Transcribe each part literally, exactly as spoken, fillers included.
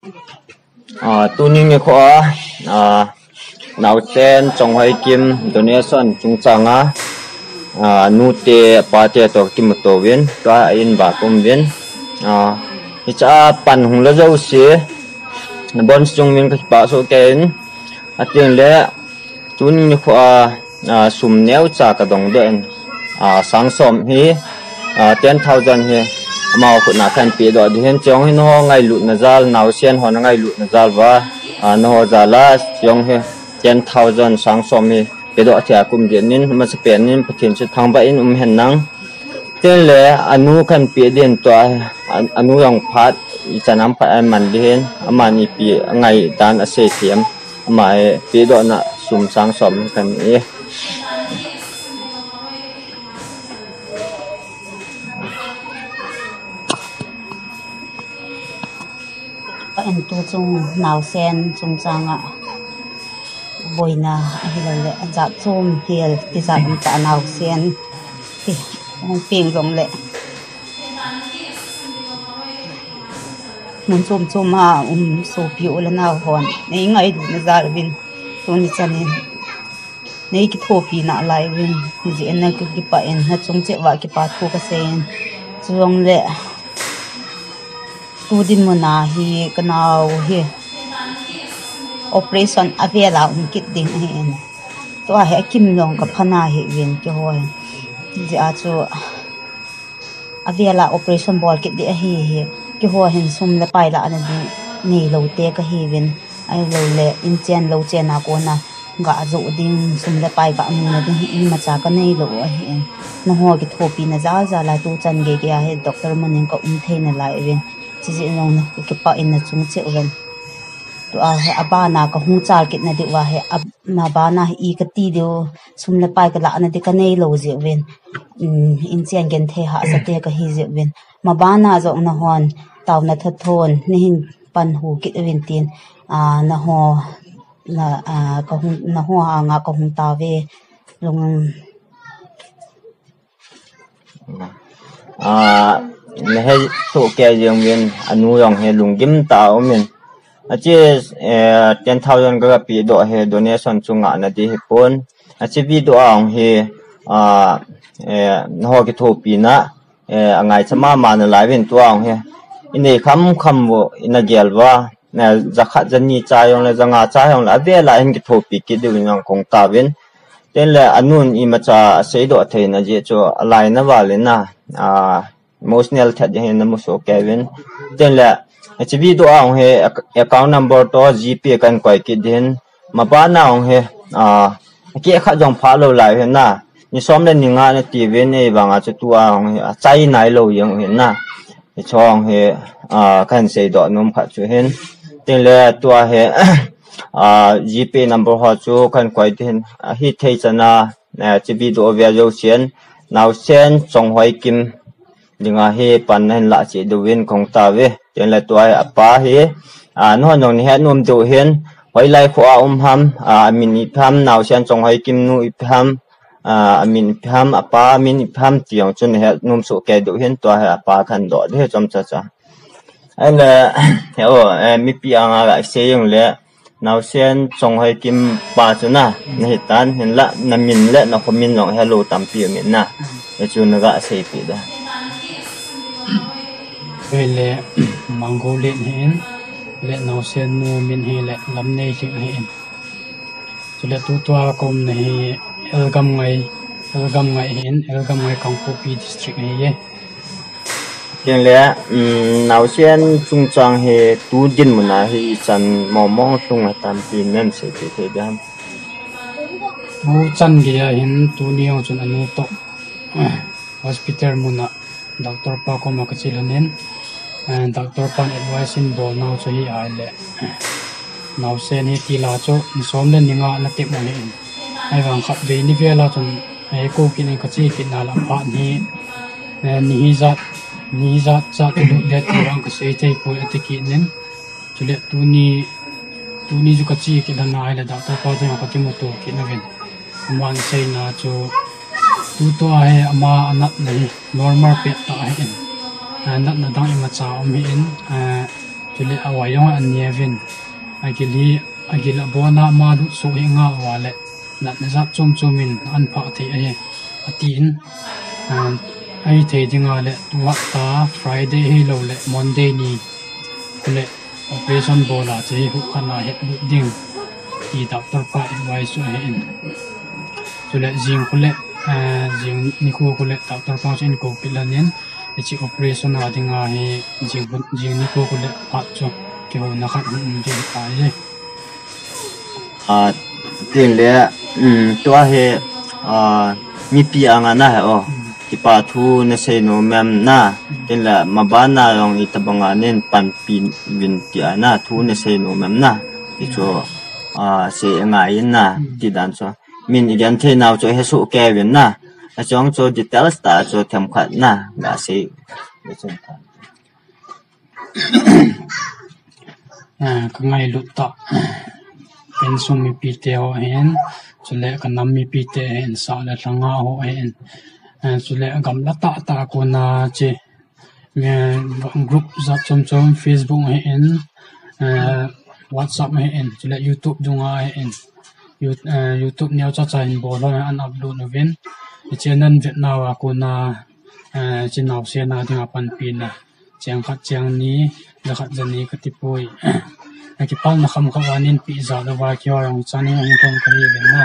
Ah, tuni nikho a, ah, naosen Chonghoi Kim donation chungchang a, ah, nute pate toh kimuto uvin, tua in ba kum uvin. Ah, hiche a pan hung la jouse, nabonchauva kakipah soh kei in, atin le, tuni nikho a, ah, sum neocha kadong doh in, ah, sang som hi, ah, ten thousand hi, amaho khut a kahin pe doh ding ahin, chujong hi nangho ngailutna jal, naosen ho na ngailutna jal uva, ah, nangho jal a, chujong hi, ten thousand sang som hi, pe doh thei a kum ding in, masapen in, Pathen chu thangvah in um hen lang. Tin le, anu kahin pe ding tua, a, anu jong phat, ichan ham phat aman ding ahin, amani pi, angai dan asei thei em. Ama hi, pe doh na sum sang som kan e. Pa in tu chung naosen chungchang a boina ahilou le, jat chom hel tijat um tah naosen ti hung peng jong le, mun chom chom a um sopi u le nao hon, nei ngailutna jal uvin tuni chan in nei kithopi nalai uvin, hijeh in kakipah in, nachung cheh uva kipa thu kasei in, chujong le, tu dinmun a hi kanao hi operation avel a um kit ding ahin. Tua hi akim jong kapha nahi uvin keiho hin. Hijeh a chu avel a operation bol kit ding ahi hi. Keiho hin sum le pai lahna ding neilou te kahi uvin. Ahilou le, inchen louchen a kona ga joh ding, sum le pai ga muna ding hi imacha kanei lou u ahin. Nangho kithopina jal jal a tuchan gei gei a hi doctor mun in ka um thei nalai uvin. Chujeh in jong kakipah in nachung cheh uvin. Tua hi abana kahung chal kit na diu va hi, a, mabana hi i kati diu, sum le pai kalahna ding kanei lou jeh uvin. Um, inchen genthei hahsa te kahi jeh uvin. Mabana jong nahon, taona thotthon, nahin pan hu kit uvin tin, ah, nangho, na, ah, kahung, nangho anga kahung tao ve, lung, ah, nahe soh kei jeng uvin, anu jong hi lunggim tah a um in. Ache, eh, ten thousand kaga pe doh hi donation chu ngahna ding hipon. Ache video a jong hi, ah, eh, nangho kithopina, eh, angaicha mama nalai uvin tua jong hi. Inei kham kham u, ina gel uva, eh, jakhat jani cha jong le, janga cha jong le, avel a hin kithopi kit diu in jong kong tauvin. Tin le, anun imacha asei doh thei na jeh chu, alai na val in na, ah, emotional that jeng hin namu soh kei uvin. Tin le, hiche video a jong hi ac-, account number toh GPay kahin koi kit ding ahin. Mabana jong hi, ah, akeh khat jong phah lou lai u ahin na. Ni som le ni nga nati uvin, ahivang a chu tua jong hi, achai nai lou jeng u ahin na. Hiche jong hi, ah, kahin sei doh nom khat chu ahin. Tin le tua hi, ah, GPay number ho chu kahin koi ding ahin. Ahithei chan a, eh, hiche video ve jousen, naosen Chonghoi Kim dinga hi pan nahin lah cheh diu vin kong tao ve. Tin le tua hi apa hi, ah, nahon jong nahet nom diu ahin, hoilai kho a um ham, ah, amin ipi ham, naosen Chonghoi Kim nu ipi ham, ah, amin ipi ham, apa min ipi ham ti jong chu nahet nom soh kei diu ahin, tua hi apa kahin doh ding ahi chomcha cha. Ahile, he o, eh, mipi anga gasei jong le, naosen Chonghoi Kim pa chu na, nahi tan, hinla, namin le, nakho min jong helou tampi um in na. Hichu naga seipeh da. Ahile, Manggo Len ahin, le naosen nu min hi le, Lamneilhing ahin. Chule tutua kaumna hi, L. Gamngai, L. Gamngai ahin, L. Gamngai Kangpokpi District ahiye. Tin le, um, naosen chungchang hi tu dinmun a hi ichan mong mong lhung a tampi nei seipeh thei ding ham? Tuchan geiya hin tuni jong chun anu toh, eh, hospital mun a doctor pa koma kache lhon in, eh, doctor pan advice in bolnau chu hi ahile, eh, naosen hi tila chu ni som le ni nga natep u ahin. Ahivang khatvei ni vel a chun, eh, kou kit in kache kit na lah phat hi, eh, ni hijat, ni hijat cha chu lut le ti vang kasei thei poi ati kit in. Chule tuni, tuni chu kache kit lhon a ahile doctor pa chunga kakimuto kit nauvin. Aman aseina chu, tutua hi ama anatna hi normal pettah ahin. Ah, natna dang imacha um hih in, ah, Chule a wai jong a ne vin. A gil hi, a gil a bon a ma lut so hi nga wa le. Nat na jat chom chom in an pha thei ahi. A ti in. A, a hi thei ding a le tu hapta Friday hi lo le Monday ni. Chule operation bol a che hi hu khan a het lut ding. Ti doctor pa advice chu ahi in. Chule jing khu le, eh, jing ni khu khu le doctor pa chu in ko pi lan in. Hiche operation a dinga hi jing, jing ni ko khu le phat chu kihouna khat hung um ding tai. A, tin le, um, tua hi, a, mipi anga na he o. Kipa thu na sei nom em na. Tin le mabana jong itabanga nin panpi vin ti a na thu na sei nom em na. Ti chu, a, sei ngai in na. Ti dan chu. Min i gen thei nau chu he su ke vin na. A chong chu details ta chu themkhat na. Ga sei. Ga sei. Eh, ka ngailut tah. Ken sung mipi te ho hin, chule ka nam mipi te hin, sa le lhanga ho hin. Eh, chule gamla tah tah kona che. Eh, group jat chom chom, Facebook hin, eh, WhatsApp hin, chule YouTube dunga hin. You-, eh, YouTube neo cha cha hin bol ho an upload uvin. Hiche nan vet nau a kona, eh, hiche naosen a dinga panpina. Cheng khat cheng ni, ja khat ja ni ka ti poi. A kipalna kham khat a nin pi ja lou va keiho jong chan in hung thong ka hi ven na.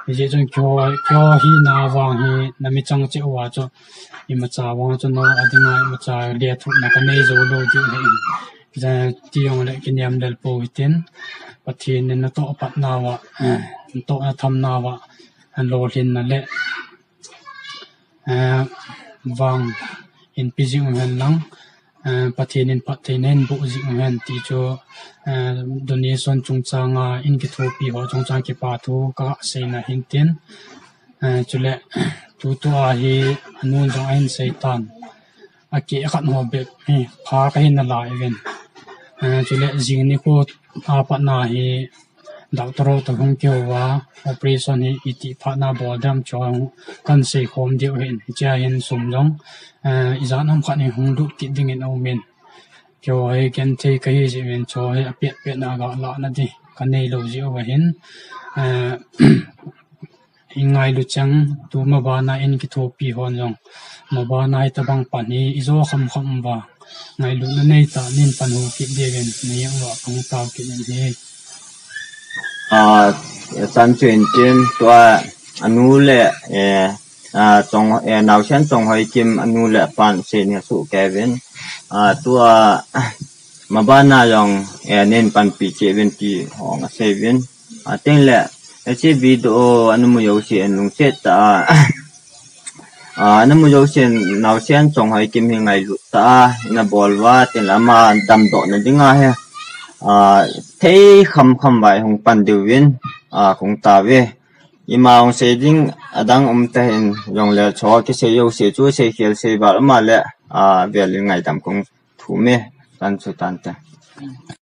Hijeh chun keiho, keiho hina vang hi na mi chang cheh uva chu. Imacha vang chu no a dinga imacha lethuhna ka nei jou lou ding ahi. Ja ti jong le kinem lel pou hitin. Pathen in natoh patna uva, natoh na thamna uva, lolhinna le eh, vang in pe jing u hen lang, eh, Pathen in phattheina in boh jing u hen ti chu, eh, donation chungchang a in kithopi ho chungchang kipa thu ka seina hin tin, eh, chule tutua hi anun jong ahin sei tan. A keh khat ho bep hi pha ka hin na lai ven. Eh, chule jing ni khu a pat na hi Doctor ho toh hung kihou va, operation hi iti phat na bol dam chu kan sei khom diu hin, hichea hin sum jong, eh, ijat ham khat hi hung lut kit ding in aum in. Keiho hi genthei ka hi jeh in chu hi apet pet na ga lah na di ka nei lou jeh uva hin, eh, i ngailu chang tu mabana in kithopi hon jong. Mabana hi tabang pan hi ijo kham kham va. Ngailutna nei tah nin pan hu kit diu vin, nei ang va kong tao kit in hi. A, chan chu in tin, tua, anu le, eh, a, chong, eh, naosen Chonghoi Kim, anu le apan sei ni su ke vin. A, tua, mabana jong, eh, nin panpi che vin ti hong a sei vin. A, tin le, eh, hiche video, anu mu jouse in lungset tah a. A, anu mu jouse in naosen Chonghoi Kim hi ngailut tah a, na bol va, tin le ama damdoh na ding a hi. A, thei kham kham vai hung pan diu vin, a, kong tao ve. Ima hung sei ding, adang um ta hin, jong le chu kisei jouse chu sei khel sei val ama le, a, vel in ngaidam kong thum e, tan chu tan te.